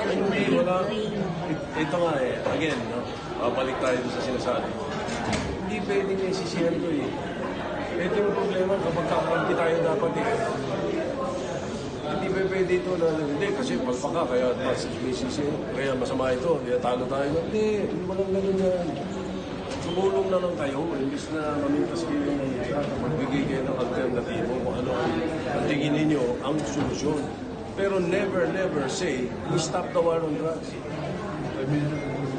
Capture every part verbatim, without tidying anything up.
Hindi, wala. It- Ito nga eh, again, no? Babalik tayo sa sinasabi ko. Hindi pwedeng nagsisihan to eh. Ito yung problema kapag kakampi tayo dapat eh. Hindi pa pwede ito na, hindi, kasi palpak ka, kaya mas B C C, kaya masama ito, kaya talo tayo. Hindi, walang ganun yan. Tumulong na lang kayo, imbis na mamintas kayo ng magbigay kayo ng alternatibo kung ano ang tingin ninyo ang solusyon. Pero never, never say, "We stop the war on drugs."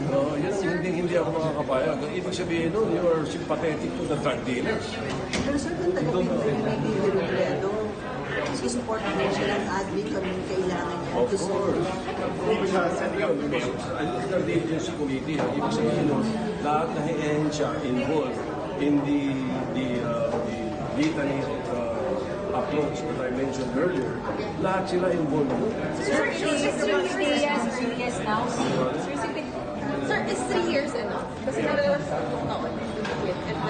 Oo, yun ang hindi, hindi ako makakapayag. Ang ibig sabihin nun, you are sympathetic to the drug dealers. Pero sir, kung tanggapin mo yung Bibi Robredo, isusupport mo siya ng admin kung anong kailangan niya. Of course. Ano yung drug dealers committee? Ang ibig sabihin nun, lahat na ahensya involved in the, the, uh, the litany of uh, approach that I mentioned earlier, lahat sila involved. Sir, is three years, three years now? Sir, is three years enough? Kasi nalalang sa itong taon.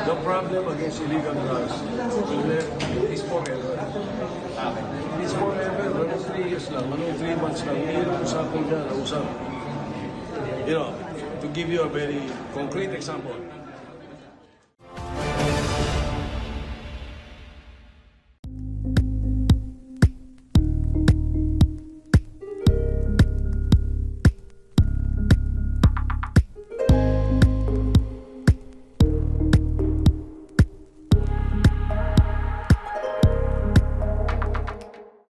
The problem against illegal drugs will never, is forever. It's forever. Anong three years lang, anong three months lang, hindi na usapin dyan, ang usap. You know, to give you a very concrete example,